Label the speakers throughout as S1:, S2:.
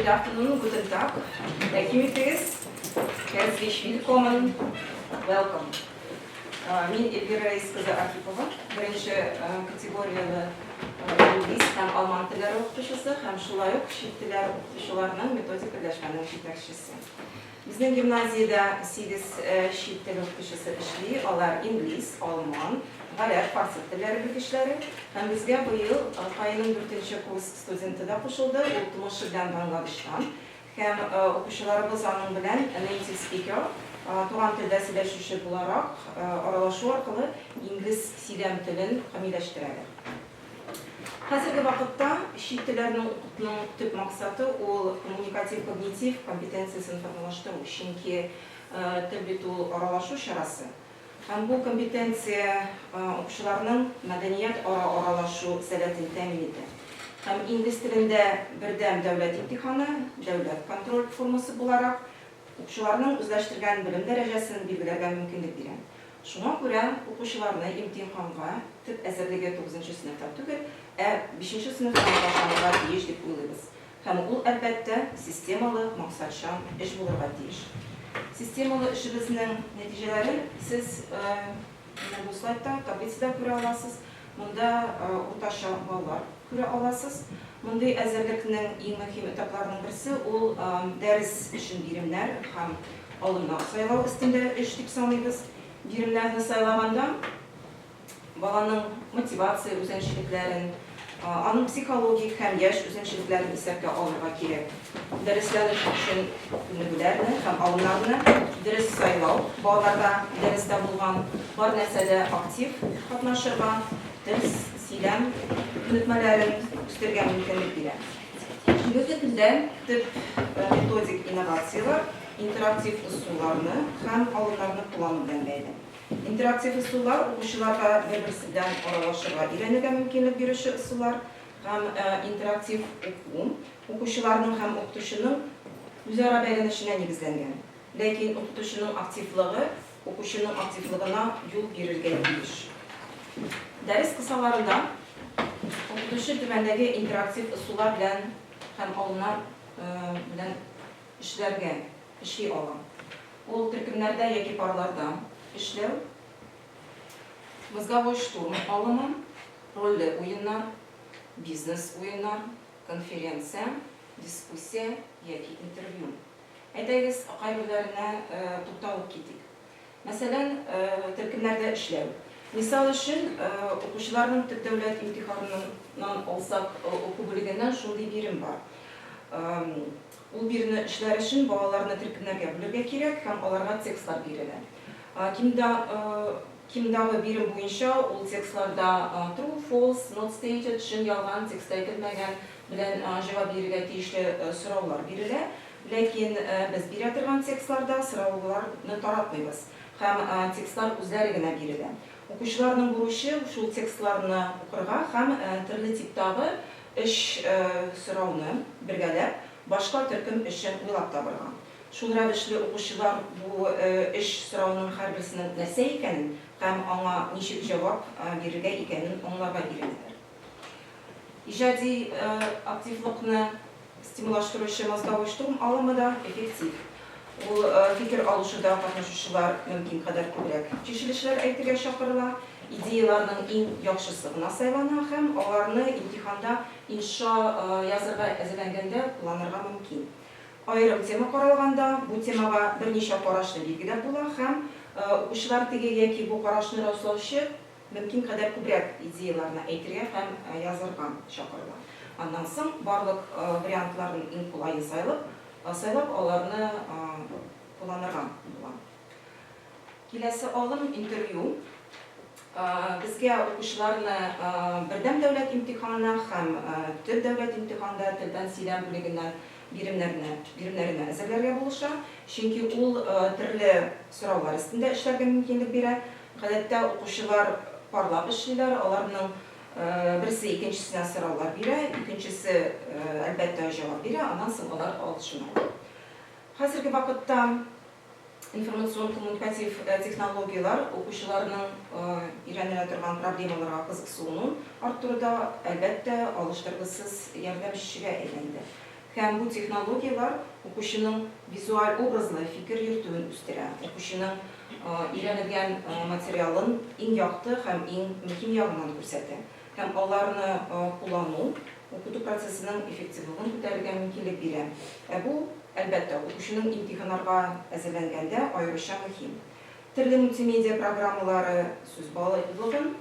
S1: Good afternoon, guten Tag. Рәхим итегез. Herzlich willkommen. Welcome. Мин Эльвира Рәис кызы Архипова, беренче категорияле инглиз һәм алман телләре укытучысы һәм шулай ук чит телләр укытучыларының методик берләшмәнең җитәкчесе. Безнең гимназиядә сигез чит тел укытучысы эшли, алар инглиз, алман, гарәп, фарсы телләре белгечләре. Һәм безгә быел КАИның дүртенче курс студенты да кушылды, ул тумышы белән Бангладештан. Һәм укучыларыбыз аның белән native speaker, туган телдә сөйләшүче буларак аралашу аркылы инглиз сөйләм телен камилләштерәләр. Хәзерге вакытта чит телләрне укытуның төп максаты ул коммуникатив-когнитив компетенциясен формалаштыру, чөнки тел бит ул аралашу чарасы. Һәм бу компетенция укучыларның мәдәният ара аралашу сәләтен тәэмин итә. Һәм инглиз телендә бердәм дәүләт имтиханы, дәүләт контроль формасы буларак, укучыларның үзләштергән белем дәрәҗәсен билгеләргә мөмкинлек бирә. Шуңа күрә укучыларны имтиханга төп әзерлеге тугызынчы сыйныфта түгел, ә бишенче сыйныфтан башланырга тиеш дип уйлыйбыз. Һәм ул, әлбәттә, системалы, максатчан эш булырга тиеш. Системалы эшебезнең нәтиҗәләрен сез менә бу слайдта, таблицада күрә аласыз. Монда уртача баллар күрә аласыз. Мондый әзерлекнең иң мөһим этапларының берсе ул дәрес өчен биремнәр һәм алымнар сайлау өстендә эш дип саныйбыз. Биремнәрне сайлаганда баланың мотивация үзенчәлекләрен, аның психологик һәм яшь үзенчәлекләрен исәпкә алырга кирәк. Дәресләр өчен күнегүләрне һәм алымнарны дөрес сайлау балаларга дәрестә булган бар нәрсәдә актив катнашырга, тел, сөйләм күнекмәләрен үстерергә мөмкинлек бирә. Бүгенге көндә төп методик инновацияләр интерактив ысулларны һәм алымнарны куллану белән бәйле. Интерактив ысуллар, укучыларга бер-берсе белән аралашырга өйрәнергә мөмкинлек бирүче ысуллар һәм интерактив уку, укучыларның һәм укытучының үзара бәйләнешенә нигезләнгән. Ләкин укытучының активлыгы укучының активлыгына юл бирергә тиеш. Дәрес кысаларында укытучы түбәндәге интерактив ысуллар белән һәм алымнар белән эшләргә, эшли ала. Ул төркемнәрдә яки парларда эшләү, мозговой штурм алымы, рольле уеннар, бизнес-уеннар, конференция, дискуссия яки интервью. Әйдәгез, кайберләренә тукталып китик. Мәсәлән, төркемнәрдә эшләү. Мисал өчен, укучыларның төп дәүләт имтиханыннан алсак, уку бүлегеннән шундый бирем бар. Ул биремне эшләр өчен балаларны төркемнәргә бүлергә кирәк һәм аларга текстлар бирелә. Кимда Кимдагы бирем буенча ул текстларда true, false, not stated, чын, ялган, текстта әйтелмәгән, белән җавап бирергә тиешле сораулар бирелә. Ләкин без бирә торган текстларда сорауларны таратмыйбыз һәм текстлар үзләре генә бирелә. Укучыларның бурычы, шул текстларны укырга һәм төрле типтагы өч сорауны бергәләп башка төркем өчен уйлап табырга. Шул рәвешле укучылар бу өч сорауның һәрберсенең нәрсә икәнен һәм аңа ничек җавап бирергә икәнен аңларга өйрәнәләр. Иҗади активлыкны стимуллаштыручы мозговой штурм алымы да эффектив. Ул фикер алышуда катнашучылар мөмкин кадәр күбрәк чишелешләр әйтергә чакырыла, идеяләрнең иң яхшысы гына сайлана һәм аларны имтиханда инша язырга әзерләнгәндә кулланырга мөмкин. Аерым тема каралганда, бу темага берничә карашны билгеләп була һәм укучылар теге яки бу карашны раслаучы мөмкин кадәр күбрәк идеяләрне әйтергә һәм язырга чакырыла. Аннан соң барлык вариантларның иң кулаен сайлап, сайлап аларны кулланырга була. Киләсе алым, интервью. Безгә укучыларны бердәм дәүләт имтиханына һәм төп дәүләт имтиханында телдән сөйләм бүлегеннән биремнәрне биремнәренә әзерләргә булыша, чөнки ул төрле сораулар өстендә эшләргә мөмкинлек бирә. Гадәттә, укучылар парлап эшлиләр, аларның берсе икенчесенә сораулар бирә, икенчесе, әлбәттә, җавап бирә, аннан соң алар алышыналар. Хәзерге вакытта Информацион-коммуникатив технологияләр укучыларның өйрәнелә торган проблемаларга кызыксынуын арттыруда, әлбәттә, алыштыргысыз ярдәмчегә әйләнде. Һәм бу технологияләр укучының визуаль образлы фикер йөртүен үстерә, укучының өйрәнелгән материалын иң якты һәм иң мөһим ягыннан күрсәтә. Һәм аларны куллану укыту процессының эффективлыгын күтәрергә мөмкинлек бирә. Ә бу, әлбәттә, укучының имтиханнарга әзерләнгәндә аеруча мөһим. Төрле мультимедиа программалары сүз байлыгын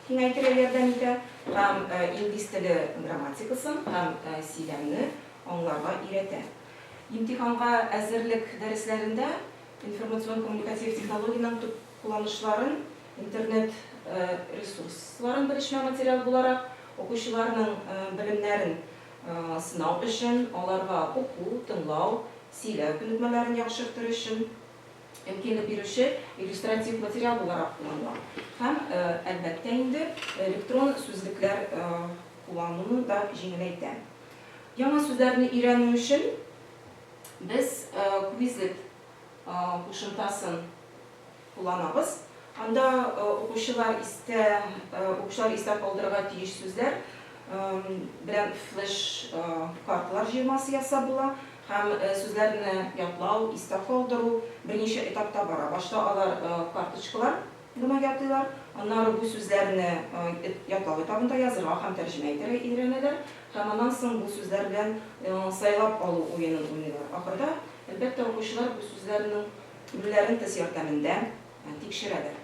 S1: киңәйтергә ярдәм итә һәм инглиз теле грамматикасын һәм сөйләмне аңларга өйрәтә. Имтиханга әзерлек дәресләрендә информацион-коммуникатив технологиянең төп кулланышларын, интернет ресурсларын белешмә материал буларак, укучыларның белемнәрен сынау өчен, аларга уку, тыңлау, сөйләү күнекмәләрен яхшыртыр өчен мөмкинлек бирүче иллюстратив материал буларак кулланыла. Һәм, әлбәттә инде, электрон сүзлекләр куллануны да җиңеләйтә. Яңа сүзләрне өйрәнү өчен без Quizlet кушымтасын кулланабыз. Анда укучылар истә укучылар истә калдырырга тиеш сүзләр белән флеш карталар җыелмасы ясап була һәм сүзләрне ятлау, истә калдыру берничә этапта бара. Башта алар карточкалар гына ятлыйлар, аннары бу сүзләрне ятлау этабында язырга һәм тәрҗемә итәргә өйрәнәләр һәм аннан соң бу сүзләр белән сайлап алу уенын уйныйлар. Ахырда, әлбәттә, укучылар бу сүзләрнең белүләрен тест ярдәмендә тикшерәләр.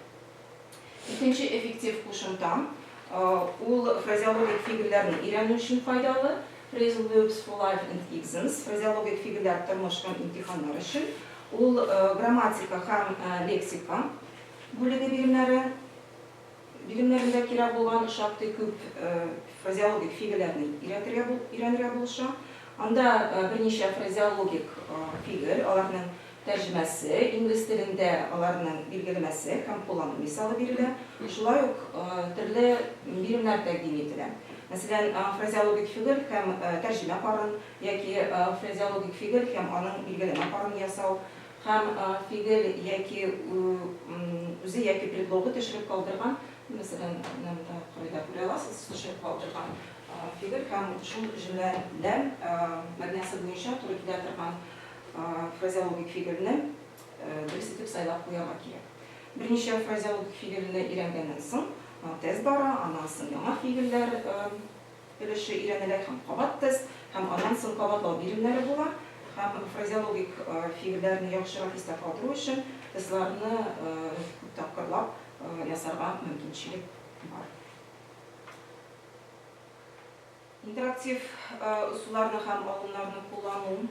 S1: Икенче эффектив кушымта, ул фразеологик фигыльләрне өйрәнү өчен файдалы, Phrasal verbs for life and exams, фразеологик фигыльләр тормыш һәм имтиханнар өчен. Ул грамматика һәм лексика бүлеге биремнәре биремнәрендә кирәк булган шактый күп фразеологик фигыльләрне өйрәтергә өйрәнергә булыша. Анда берничә фразеологик фигыль, аларның тәрҗемәсе, инглиз телендә аларның билгеләмәсе һәм куллану мисалы бирелә. Шулай ук төрле биремнәр тәкъдим ителә. Мәсәлән, фразеологик фигыль һәм тәрҗемә парын яки фразеологик фигыль һәм аның билгеләмә парын ясау һәм фигыль яки үзе яки предлогы төшереп калдырган, мәсәлән, менә монда кырыйда күрә аласыз, төшереп калдырган фигыль һәм шул җөмләдә мәгънәсе буенча туры килә торган фразеологик фигыльне дөрес итеп сайлап куярга кирәк. Берничә фразеологик фигыльне өйрәнгәннән соң, тест бара, аннан соң яңа фигыльләр өлеше өйрәнелә һәм кабат тест, һәм аннан соң кабатлау биремнәре була. Һәм фразеологик фигыльләрне яхшырак истә калдыру өчен тестларны күп тапкырлап ясарга мөмкинчелек бар. Интерактив ысулларны һәм алымнарны куллану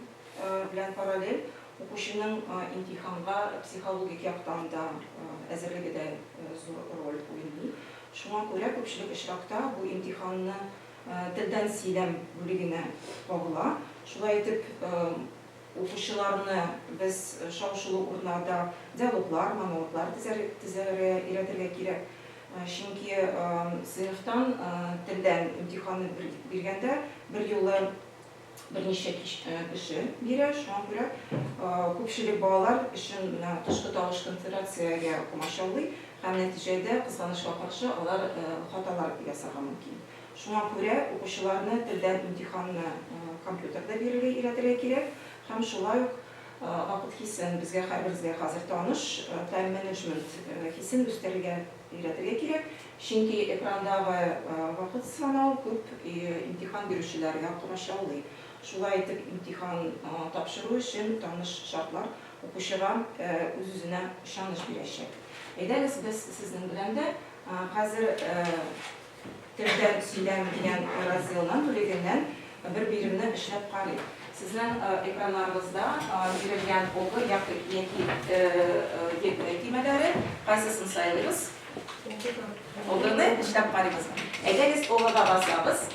S1: белән параллель укучының имтиханга психологик яктан да әзерлеге дә зур роль уйный. Шуңа күрә күпчелек очракта бу имтиханны телдән сөйләм бүлегенә кагыла. Шулай итеп, укучыларны без шау-шулы урыннарда диалоглар, монологлар төзәргә өйрәтергә кирәк. Чөнки сыйныфтан телдән имтиханны биргәндә берьюлы берничә кеше бирә. Шуңа күрә күпчелек балалар өчен менә тышкы тавыш концентрациягә комачаулый һәм нәтиҗәдә, кызганычка каршы, алар хаталар ясарга мөмкин. Шуңа күрә укучыларны телдән имтиханны компьютерда бирергә өйрәтергә кирәк һәм шулай ук вакыт хисен, безгә һәрберебезгә хәзер таныш тайм-менеджмент хисен үстерергә өйрәтергә кирәк, чөнки экрандагы вакыт санау күп имтихан бирүчеләргә комачаулый. Шулай итеп, имтихан тапшыру өчен таныш шартлар укучыга үз-үзенә ышаныч бирәчәк. Әйдәгез, без сезнең белән дә хәзер Телдән сөйләм дигән разделыннан, бүлегеннән бер биремне эшләп карыйк. Сезнең экраннарыгызда бирелгән О яки Е төймәләре, кайсысын сайлыйбыз? О-ны эшләп карыйбыз. Әйдәгез, О-га басабыз.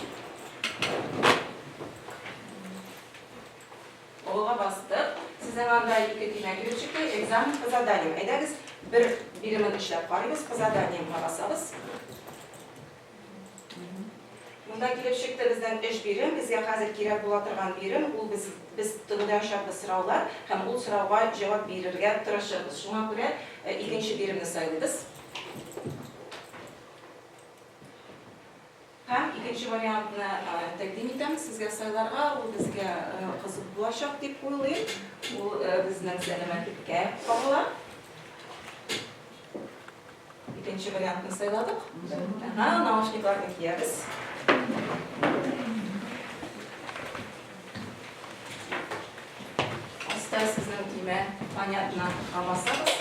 S1: О-га бастык. Сезнең анда ике төймә килеп чыкты. Экзамен по заданиям. Әйдәгез, бер биремен эшләп карыйбыз. По заданиямга басабыз. Монда килеп чыкты безнең эш бирем. Безгә хәзер кирәк була торган бирем, ул без без тыңлаячакбыз сораулар һәм ул сорауга җавап бирергә тырышырбыз. Шуңа күрә икенче биремне сайлыйбыз. Һәм икенче. икенче вариантны тәкъдим итәм сезгә сайларга. Ул безгә кызык булачак дип уйлыйм. Ул безнең сәламәтлеккә кагыла. Икенче вариантны сайладык. Ага, наушникларны киябез. Аста сезнең төймә, понятно, басабыз.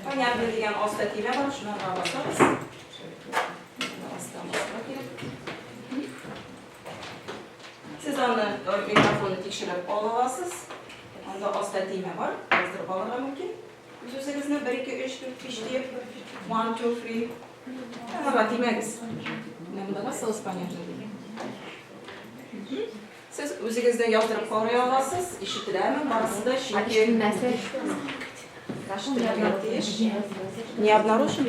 S1: Понятно дигән аста төймә бар, шунарга басабыз. Астан басырга кирәк. Сез аны микрофонны тикшереп ала аласыз. Анда аста төймә бар, яздырып алырга мөмкин. Үз-үзегезне 1, 2, 3, 4, 5 диеп. 1, 2, 3. Аңарга тимәгез. Менә монда басыгыз, понятно дип. Сез үзегез дә яздырып карый аласыз, ишетеләме барысы да, чөнки
S2: Ишетелмәсә?
S1: Ишетелергә тиеш. Не обнаружен?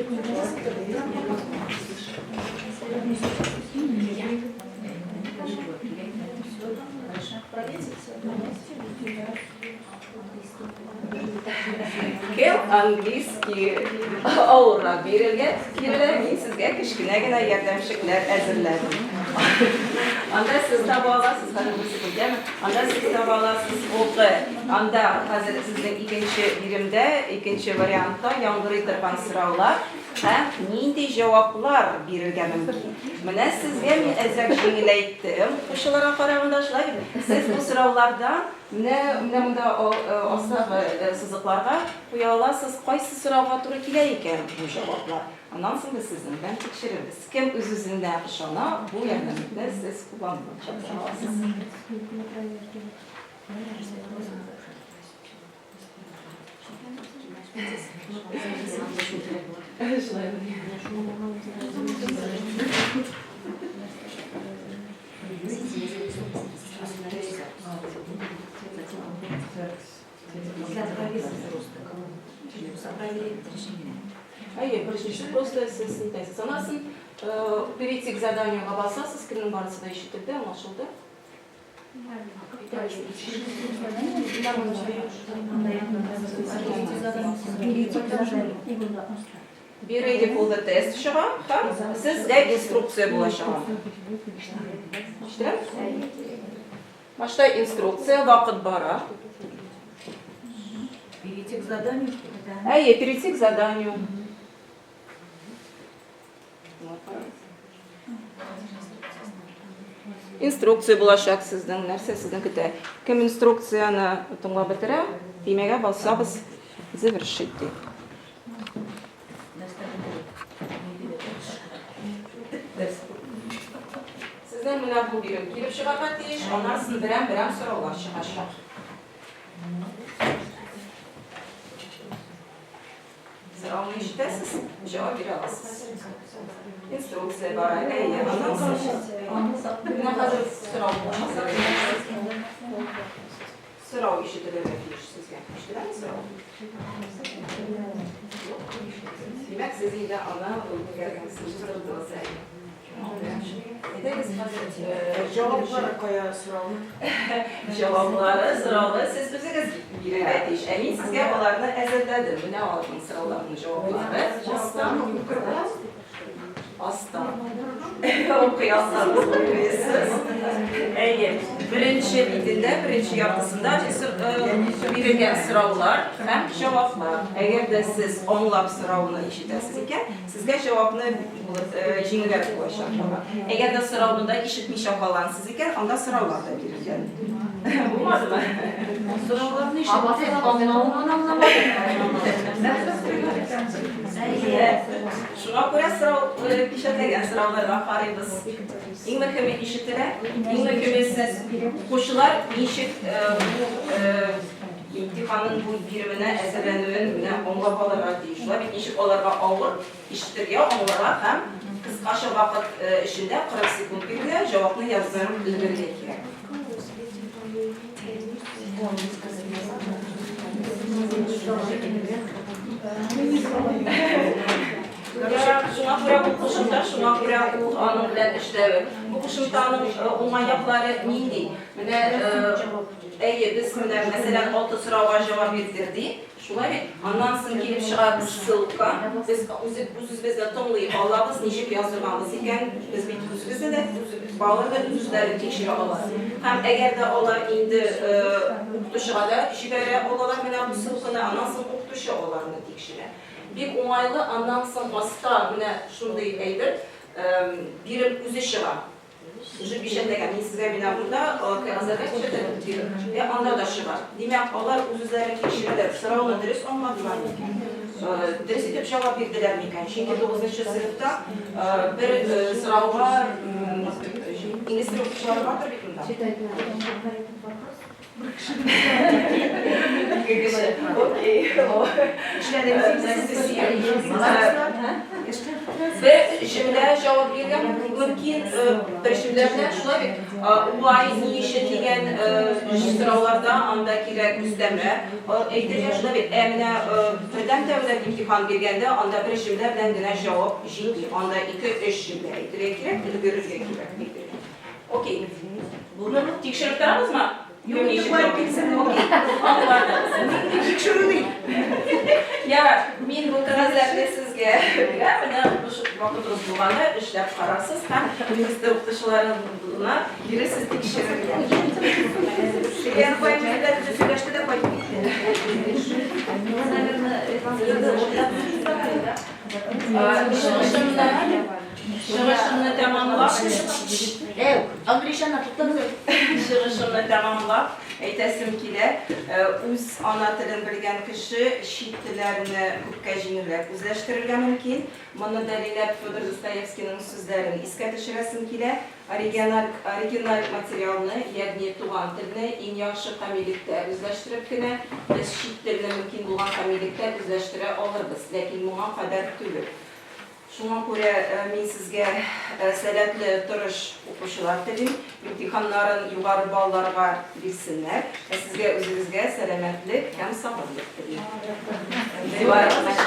S1: Кем английский авыррак бирелгән, бирелә, мин сезгә кечкенә генә ярдәмчекләр әзерләдем. Анда сез таба аласыз, хәзер бу секундәме? Анда сез таба аласыз укы. Анда хәзер сезнең икенче биремдә, икенче вариантта яңгырый торган сораулар һәм нинди җаваплар бирергә мөмкин. Менә сезгә мин әзрәк җиңеләйттем, укучыларга караганда, шулай бит? Сез бу сораулардан Менә, менә монда астагы сызыкларга куя аласыз, кайсы сорауга туры килә икән бу җаваплар. Аннан соң без сезнең белән тикшерербез. Кем үз-үзенә ышана, бу ярдәмлекне сез кулланып аласыз. Әйе, беренчесе просто сез нитәсез. Аннан соң перейти к заданиега басасыз, кемнең барысы да ишетелде, аңлашылды. Be ready for the test чыга һәм сезгә инструкция булачак. Ишетәм? Башта инструкция, вакыт бара.
S3: Перейти к заданию?
S1: Әйе, перейти к заданию. Инструкция булачак сезнең, нәрсә сезне көтә. Кем инструкцияне тыңлап бетерә, төймәгә басабыз, завершить дип. Сезнең менә бу бирем килеп чыгарга тиеш, аннан соң берәм-берәм сораулар чыгачак. Сорауны ишетәсез, җавап бирә аласыз. Инструкция бар, әйе, аннан соң менә хәзер сорау булмаса, сорау ишетелергә тиеш сезгә. Ишетеләме сорау? Юк. Димәк, сез инде аны үткәргәнсез, тудырдыгыз әле. Әйдәгез хәзер
S3: Җаваплары кая сорауны?
S1: Җаваплары сорауны сез үзегез бирергә тиеш. Ә мин сезгә аларны әзерләдем. Менә аларның сорауларының җаваплары. Астан Астан. Укый алсагыз, укыйсыз. Әйе. Беренче битендә, беренче яртысында бирелгән сораулар һәм җаваплар. Әгәр дә сез аңлап сорауны ишетәсез икән, сезгә җавапны җиңелрәк булачак. Әгәр дә сорауны да ишетмичә калгансыз икән, анда сораулар да бирелгән. Булмадымы?
S3: Сорауларны ишеттем, аңлавын аңламадым.
S1: Шуңа күрә сорау печатьләгән сорауларга карыйбыз. Иң мөһиме ишетелә, иң мөһиме сез укучылар ничек бу имтиханның бу биременә әзерләнүен менә аңлап алырга тиеш. Шулай бит, ничек аларга авыр ишетергә, аңларга һәм кыскача вакыт эчендә 40 секунд бирелә, җавапны яздырып өлгерергә кирәк. Шуңа күрә ул кушымта, шуңа күрә ул аның белән эшләве. Бу кушымтаның уңай яклары нинди? Менә әйе, без Без менә, мәсәлән, алты сорауга җавап бирдек ди. Шулай бит? Аннан соң килеп чыга ссылка. Без үзе үз-үзебезне тыңлый алабыз, ничек яздырганбыз икән. Без бит үзебезне дә, балалар да үз-үзләрен тикшерә ала. Һәм әгәр дә алар инде укытучыга да җибәрә алалар менә бу ссылканы, аннан соң укытучы аларны тикшерә. Бик уңайлы, аннан соң аста менә шундый әйбер, бирем үзе чыга. Уже печатьләгән. Мин сезгә менә монда кәгазьләргә печатьләп бирдем. Ә анда да чыга. Димәк, алар үз-үзләрен тикшерәләр. Сорауны дөрес аңладылар микән? Дөрес итеп җавап бирделәр микән? Чөнки 9 сыйныфта бер сорауга инглиз теле укытучылары бардыр бит монда. Ике кеше. Окей. Бер җөмлә җавап бирергә мөмкин, бер җөмлә белән шулай бит. Why, ни өчен дигән сорауларда анда кирәк өстәмә әйтергә шулай бит. Ә менә бердәм дәүләт имтихан биргәндә анда бер җөмлә белән генә җавап җитми. Анда ике-өч җөмлә әйтергә кирәк, өлгерергә кирәк әйтергә. Окей. Булдымы? Тикшереп торабызмы?
S3: Юк, йоклап китсен.
S1: Окей. Аңладыгыз.
S3: Нинди тикшерү ди?
S1: Ярар, мин бу кәгазьләрне сезгә бирәм. Менә шушы вакытыгыз булганда эшләп карарсыз һәм инглиз теле укытучыларына бирерсез тикшерергә.
S3: Лилия апаем белән үзе сөйләште дә кайтып китте.
S1: Чыгышымны чыгышымны тәмамлап,
S3: Әү, Андрейшана, туктагыз.
S1: Чыгышымны тәмамлап, әйтәсем килә, үз ана телен белгән кеше чит телләрне күпкә җиңелрәк үзләштерергә мөмкин. Моны дәлилләп Федор Достоевскийның сүзләрен искә төшерәсем килә. Оригиналь, оригиналь материалны, ягъни туган телне иң яхшы камиллектә үзләштереп кенә, без чит телне мөмкин булган камиллектә үзләштерә алырбыз, ләкин моңа кадәр түгел. Шуңа күрә мин сезгә сәләтле, тырыш укучылар телим. Имтиханнарын югары балларга бирсеннәр. Ә сезгә үзегезгә сәламәтлек һәм сабырлык телим. Игътибарыгыз өчен.